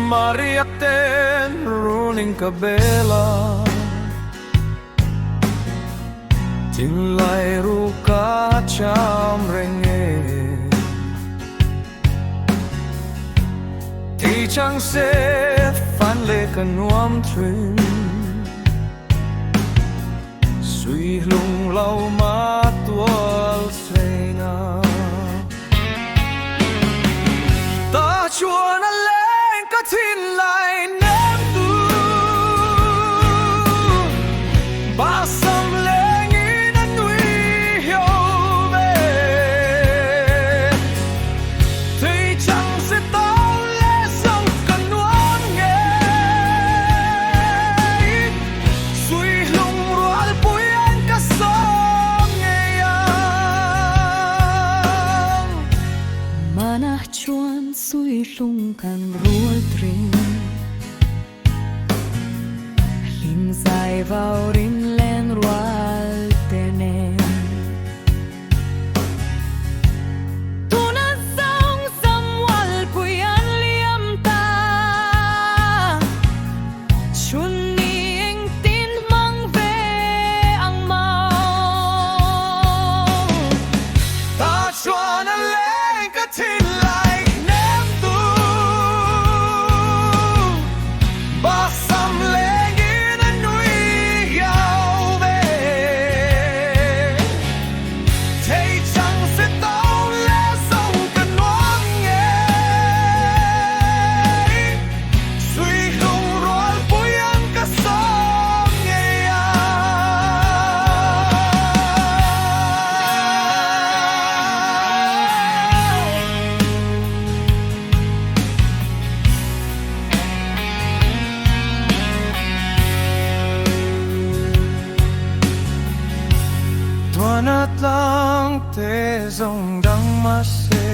Maria ten runing ka bela Thinlai ru ka cham reng e Thei chang se fan le ka nuam thin Suy hlung lo ma tual seina Ta chuan a leng ka thinlai nem tu Ba sam lengin a nui hiau ve Thei chang se tau le song ka nuam ngei Suy hlung rual pui an ka sawm ngei ang. Manah chuan sui hlung kan rual trin. Hlim zai vau rin len rual te nen. Tuna zawng Samuel pui an liam ta. Chhun ni engtin hmang ve ang maw. Ta chuan a leng ka thinlai nem tu. Ba sam lengin a nui hiau ve. Thei chang se to le song ka nuam ngei. Suy hlung rual pui an ka sawm ngei ang. Tuan a tlang te zawng dang mahse.